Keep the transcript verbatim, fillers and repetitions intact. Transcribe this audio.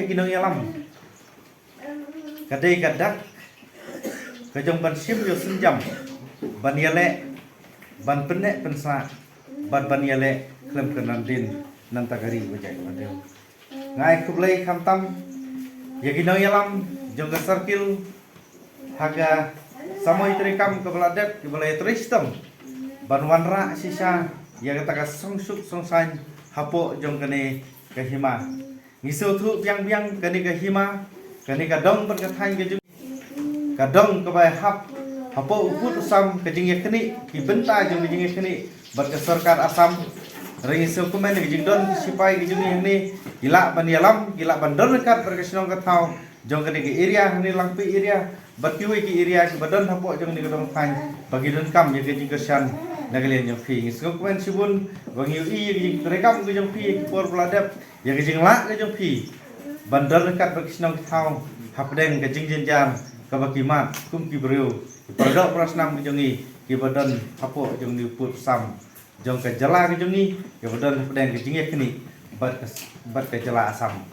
Ki nongïalam, ka dei ka dak ka jong ban shim ïoh sienjam, ban ïaleh, ban pynneh pynsah, bad ban ïaleh khlem kynran dien na ka bynta ka ri bad ka jaitbynriew. Nga ai khublei khamtam ïa ki nongïalam jong ka circle ha ka samoi treikam kaba la dep, kiba la ïatrei shitom ban wanrah shisha ïa kata ka songsuk songsaiñ hapoh jong kane ka hima. Ngi sngewthuh biang biang kane ka hima, kane ka dong bad ka thaiñ ka jong, ka dong kaba hap hapoh u pud u sam ka jingïakhnieh, ki bynta jong ka jingïakhnieh bad ka sorkar Assam. Hynrei ngi sngewkmen ka jingdon ki sipai ka jong ngi hangne, ki lah ban ïalam, ki lah ban don ryngkat bad ka shnong ka thaw jong kane ka area hangne, Langpih area, bad kiwei ki area kiba don hapoh jong kane ka dong thaiñ, ba ki donkam ïa ka jingkyrshan na ka liang jong phi. Ngi sngewkmen shibun ba ngi ïohi ïa ka jingtreikam ka jong phi ïa ki por ba la dep, ïa ka jinglah ka jong phi ban don ryngkat bad ki shnong ki thaw hapdeng ka jingjynjar kaba ki mad kum ki briew, ki paradoh parasnam ka jong ngi kiba don hapoh jong une u pud u sam jong ka jylla ka jong ngi, kiba don hapdeng ka jingïakhnieh bad ka, bad ka jylla Assam.